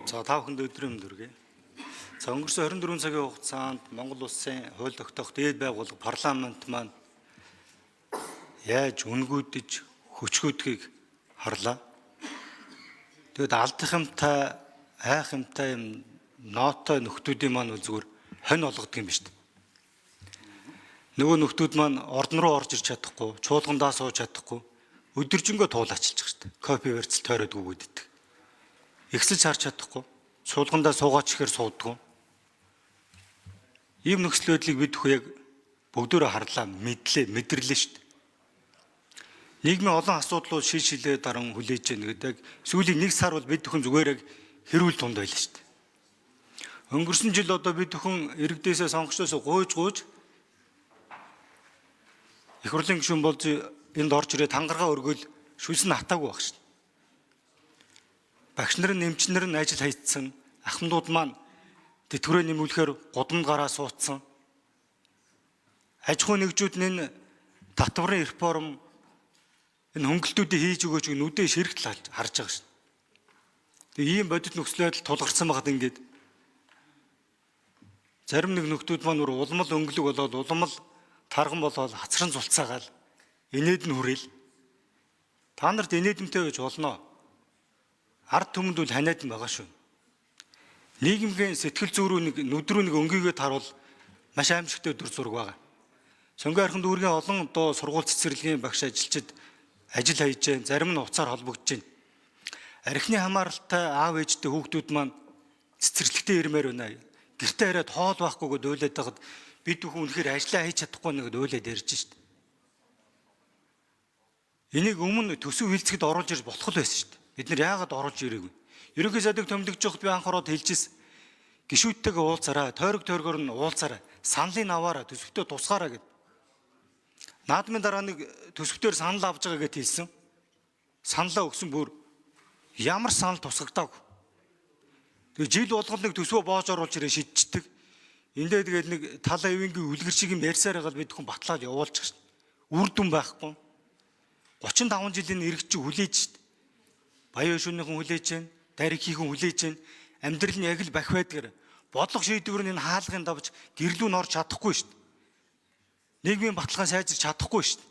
За, та бүхэнд өдрийн мэнд хүргэе. За, өнгөрсөн 24 цагийн хугацаанд Монгол улсын хууль тогтоох дээд байгууллага парламент маань яаж үнгүүдэж хөчгүүдгийг харлаа. Тэгэд алдах юмтай, айх юмтай юм ноотой нөхдүүдийн маань бол зүгээр хонь олгодог юм биш үү? Нөгөө нөхдүүд маань ордон руу орж ирч чадахгүй, чуулгандаа сууж чадахгүй, өдөржингөө туулаачилж байгаа шүү дээ. Кофе барьцал тойроод гүгөөддөг. Ихсэж харж чадахгүй, чуулгандаа суугаач ихээр сууддаггүй. Ийм нөхцөл байдлыг бид хөө яг бүгдөө харлаа, мэдлээ, мэдэрлээ шүү дээ. Нийгмийн олон асуудлууд шил шилээ даран хүлээж яах гэдэг. Сүүлийн нэг сар бол бид бүхэн зүгээр яг хэрүүл тунд байлаа шүү дээ. Өнгөрсөн жил одоо бид бүхэн иргэдээсээ сонгогчдоос гуйж гуйж их хурлын гишүүн болж энд орж ирээд тангараа өргөөл шүлс нь хатаагүй баг шүү дээ. Багш нар нь эмч нар нь ажил хайцсан, ахмадууд маань тэтгэврээ нэмүүлэхээр гудамд гараа суудсан. Аж ахуйн нэгжүүд нь татварын реформ энэ хөнгөлтүүдийг хийж өгөөч нүдээ ширэгт харж байгаа шүү дээ. Тэгээ ийм бодит нөхцөл байдал тулгарсан байхад ингээд зарим нэг нөхдүүд маань улмал өнгөлөг болоод улмал тарган болоод хацран зулцаагаал инээд нь хүрээл. Та нарт инээдэмтэй байж болно. Ард түмэнд бол ханиад нь байгаа шүү. Нийгмийн сэтгэл зүй рүү нэг нүд рүү нэг өнгийгээ таруул маш аимшигтай өдөр зураг байгаа. Сонгон архан дүүргийн олон одоо сургууль цэцэрлэгийн багш ажилчид ажил хайж байна. Зарим нь уцаар холбогдож байна. Архины хамааралтай аав ээжтэй хүүхдүүд маань цэцэрлэгтээ ирмээр байна. Гэртээ хараад хоол байхгүйгээд уйлаад байхад бид бүхэн үнэхээр ажиллаа хийж чадахгүй нэгэд уйлаад ярьж шít. Энийг өмнө төсөв хилцэхэд оруулж ирж болох л байсан шүү дээ. Бид нар яагаад оруулж ирээгүй? Ерөнхий сайдыг томилогдож байхад би анх ороод хэлжсэн. Гишүүдтэйгээ уулзаарай, тойрог тойргоор нь уулзаарай, саналыг аваарай, төсөвтөө тусгаарай гэд. Наадмын дараа нэг төсөвтөр санал авч байгаа гэд хэлсэн. Саналаа өгсөн бүр ямар санал тусгагдаагүй. Тэгээ жил болгол нэг төсвөө боож оруулж ирээ шидчихдэг. Эндээ тэгээд нэг талаа ивэнгийн үлгэр шиг юм ярьсаар байгаа бид хүн батлаад явуулчих шин. Үр дүн байхгүй. 35 жилийн иргэд чи хүлээж шин. Баян шүнийхэн хүлээж जैन, дариг хийхэн хүлээж जैन. Амьдрал нь яг л бах байдгаар. Бодлого шийдвэр нь энэ хаалгын давж гэрлүү нь орж чадахгүй шин. Нийгмийн баталгаа сайжирч чадахгүй шин.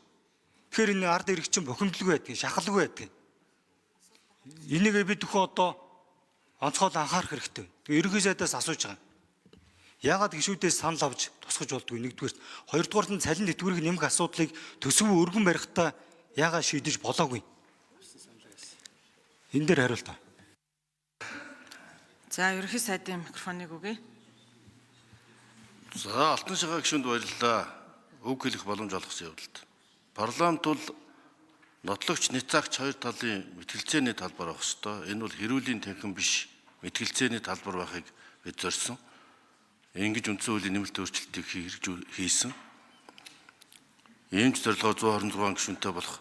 Тэгэхээр энэ ард иргэд чинь бухимдалгүй байдгийг, шахалгүй байдгийг. Энийг бид бүхэн одоо онцгой анхаарах хэрэгтэй. Тэгээ ерөнхий сайдаас асууж байгаа. Яагаад гишүүдээс санал авч тусгаж болдгоо нэгдүгээр. Хоёрдугаарт нь цалин тэтгэврийг нэмэх асуудлыг төсөв өргөн барихтаа яагаад шийдэж болоогүй? Энэ дээр хариулт. За, ерөнхий сайдын микрофоныг өгье. За, Алтан шагаа гишүүнд баярлалаа. Үг хэлэх боломж олгосон явдалд. Парламент бол нотлогч, няцаагч хоёр талын мэтгэлцээний талбар байх ёстой. Энэ бол хэрүүлийн танхим биш, мэтгэлцээний талбар байхыг бид зорьсон. Ингэж үндсэн хуулийн нэмэлт өөрчлөлтийг хийсэн. Ийм ч зорилгоор 126 гишүүнтэй болох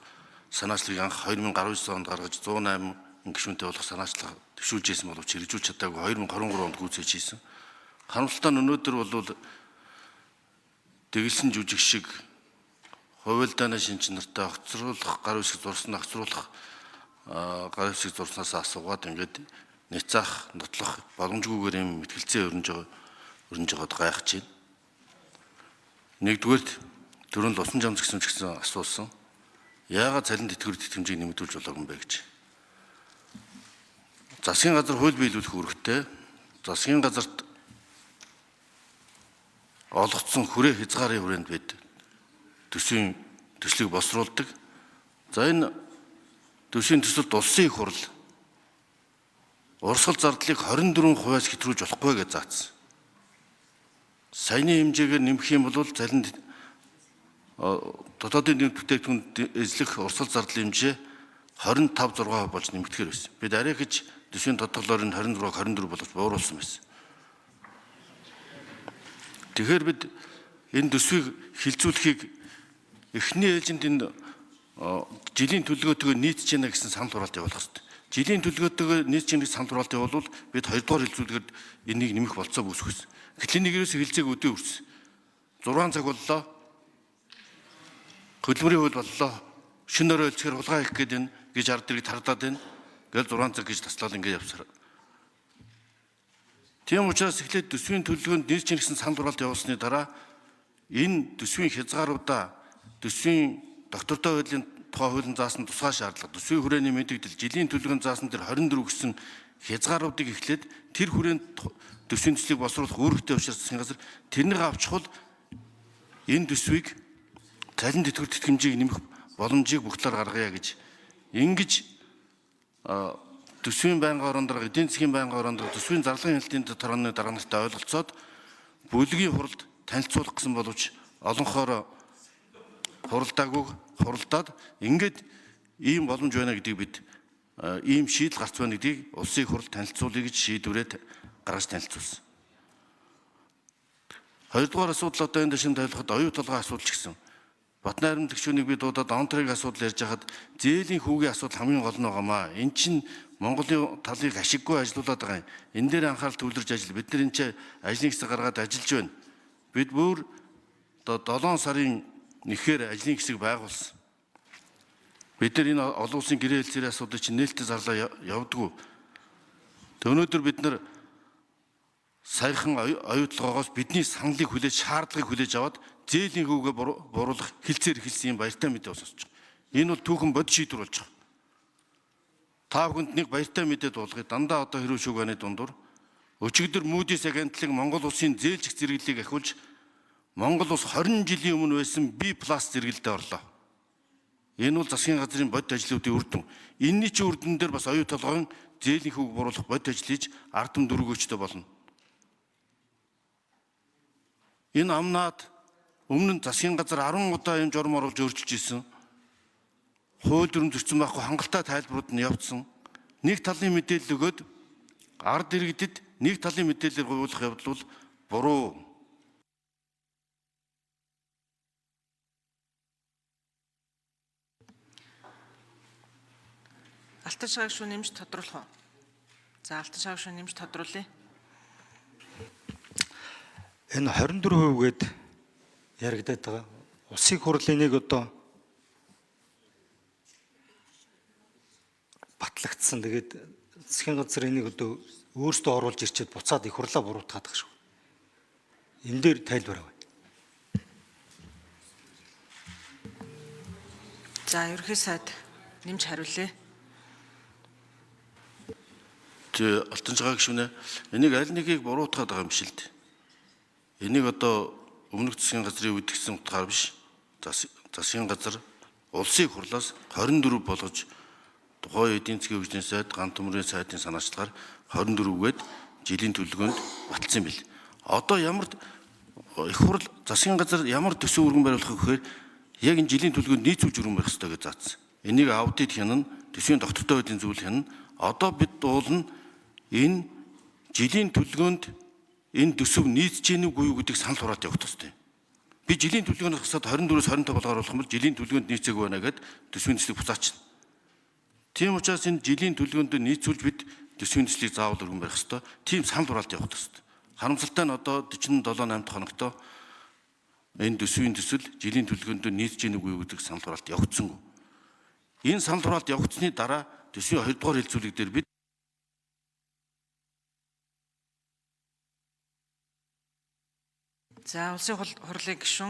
санаачлагыг анх 2019 онд гаргаж 108 гишүүнтэй болох санаачлага төвшүүлж ийсэн боловч хэрэгжүүлж чадаагүй 2023 онд гүйцээж хийсэн. Харамсалтай нь өнөөдөр бол дэгэлсэн жүжиг шиг хувилдааны шинж нартай огцруулах гар үсэг зурсан огцруулах гар үсэг зурснаас асуугаад ингээд няцаах, нотлох боломжгүйгээр юм мэтгэлцээ өрнөж байгаад гайхаж байна. Нэгдүгээрт түрүүнд Усан жамз гэсэн ч гэсэн асуусан. Яагаад цалин тэтгэвэр тэтгэмжийг нэмэгдүүлж болоогүй юм бэ гэж. Засгийн газар хууль биелүүлэх үүрэгтэй. Засгийн газарт олгоцсон хүрээ хязгаарын хүрээнд бид төсвийн төслийг боловсруулдаг. За, энэ төсвийн төсөлд улсын их хурл урсгал зардлыг 24%-аас хэтрүүлж болохгүй гэж заасан. Саяны хэмжээгээр нэмэх юм бол цалин дотоодын нэмэлт бүтээгдэхүүнд эзлэх урсгал зардлын хэмжээ 25.6% болж нэмэгдэхээр байсан. Бид арай гэж төсвийн тодтолоор нь 26 24 болгож бууруулсан байсан. Тэгэхээр бид энэ төсвийг хилцүүлэхийг эхний ээлжинд энэ жилийн төлөвлөгөөтэйгээ нийцэж байна гэсэн санал хураалт явуулах хэрэгтэй. Жилийн төлөвлөгөөтэйгээ нийцэж байна гэсэн санал хураалт явуулвал бид хоёрдугаар хилцүүлгээр энийг нэмэх болцоо үүсгэх байсан. Гэтэл энийг ерөөсөө хилцээг өдөө үрсэн. 6 цаг боллоо. Хөдөлмөрийн хууль боллоо. Шөнө өрөө хэлцгээр хулгай хийх гээд байна гэж ард иргэд хардаад байна. Гэл 6 цаг гэж таслал ингээд явсаар. Тийм учраас эхлээд төсвийн төлөвлөгөөнд нэр чингэсэн санал хураалт явуулсны дараа энэ төсвийн хязгааруудаа төсвийн доктортой хуулийн тухай хуулийн заасан тусгай шаардлага, төсвийн хүрээний мэдэгдэл, жилийн төлөвлөгөөнд заасан тэр 24 гэсэн хязгааруудыг эхлээд тэр хүрээнд төсвийн төслийг боловсруулах үүрэгтэй учраас засгийн газар тэрнийг авчихвал энэ төсвийг цалин тэтгэвэр тэтгэмжийг нэмэх боломжийг бүх талаар гаргая гэж ингэж төсвийн байнгын орон дарга, эдийн засгийн байнгын орон дарга, төсвийн зарлалын хяналтын тарганы дарга нартай ойлголцоод бүлгийн хуралд танилцуулах гэсэн боловч олонхоор хуралдаагүй хуралдаад ингээд ийм боломж байна гэдгийг бид ийм шийдэл гарц байна гэдгийг улсын их хурал танилцуулъя гэж шийдвэрээ гаргаж танилцуулсан. Хоёрдугаар асуудал одоо энэ дэшин тавилахад оюу толгой асуудал ч гэсэн Батнайрам төгшөөнийг би дуудаад онтрыг асуудал ярьж хахад зээлийн хүүгийн асуудал хамгийн гол нь байгаамаа. Эн чинь Монголын талыг ашиггүй ажилуулад байгаа юм. Энэ дээр анхаарал төвлөрж ажил. Бид нар энэ чинь ажлын хэсэг гаргаад ажиллаж байна. Бид бүр одоо 7 сарын нэхээр ажлын хэсэг байгуулсан. Бид нар энэ олон улсын гэрээ хэлцээрийн асуудлыг чинь нээлттэй зарлаа явдггүй. Тэг өнөөдөр бид нар саяхан оюутлогоогоос бидний саналыг хүлээж шаардлагыг хүлээж аваад зээлийн хөвгөө буруулах хилцээр эхэлсэн юм баяртай мэдээ сонсож байгаа. Энэ бол түүхэн бод шийдвэр болж байгаа. Та бүхэнд нэг баяртай мэдээ дуулгая. Дандаа одоо хэрүү шүүг аны дундуур өчигдөр Moody's агентлаг Монгол улсын зээлжих зэрэглэлийг ахиулж Монгол улс 20 жилийн өмнө байсан B+ зэрэглэлд орлоо. Энэ бол засгийн газрын бодит ажлуудын үр дүн. Энийний чи үр дүн дээр бас оюу толгойн зээлийн хүүг буруулах бодит ажил хийж ард түмэн дөрвөгөөчтэй болно. Энэ амнаад өмнө нь засгийн газар 10 удаа юм журам оруулж өөрчилж ирсэн. Хууль дүрм зөрчсөн байхгүй хангалттай тайлбарууд нь явцсан. Нэг талын мэдээлэл өгөөд ард иргэдэд нэг талын мэдээлэлээр гуйвуулах явдал бол буруу. Алтан шааг шүүн нэмж тодруулах уу? За алтан шааг шүүн нэмж тодруулъя. Энэ 24% гээд яригадаад байгаа. Улсын хурлын нэг одоо батлагдсан. Тэгээд засгийн газар энийг одоо өөрсдөө оруулж ирчээд буцаад их хурлаа буруутгаад байгаа шүү. Энэ дээр тайлбар авъя. За ерөнхий сайд нэмж хариулъя. Тэ алтан цагаан гишүүнэ энийг аль нэгийг буруутгаад байгаа юм биш л дээ. Энийг одоо өмнөх засгийн газрын үед гэсэн утгаар биш. Засгийн газар улсын хурлаас 24 болгож тухайн эдийн засгийн хөгжлийн сайд, ган төмрийн сайдын санаачлагаар 24-гээд жилийн төлөвлөгөөнд баталсан бил. Одоо ямар их хурл засгийн газар ямар төсөв өргөн бариулах вэ гэхээр яг энэ жилийн төлөвлөгөөнд нийцүүлж өргөн барих ёстой гэж заасан. Энийг аудит хянана, төсвийн тогтвортой байдлын зүйл хянана. Одоо бид дуулна энэ жилийн төлөвлөгөөнд энэ төсөв нийцэж гэнэ үгүй юу гэдэг санал хураалт явагдах ёстой. Би жилийн төлөвлөгөөнөөс хасаад 24-өөс 25 болгоор болох юм бол жилийн төлөвлөгөөнд нийцээгүй байна гэд төсвийн төслийг буцаачна. Тийм учраас энэ жилийн төлөвлөгөөнд нийцүүлж бид төсвийн төслийг заавал өргөн барих ёстой. Тийм санал хураалт явагдах ёстой. Харамсалтай нь одоо 47 8 дахь хоногт энэ төсвийн төсөл жилийн төлөвлөгөөнд нийцэж гэнэ үгүй юу гэдэг санал хураалт явагдсангүй. Энэ санал хураалт явагдсны дараа төсвийн 2 дугаар хэлцүүлэг дээр бид За улсын хурлын гишүүн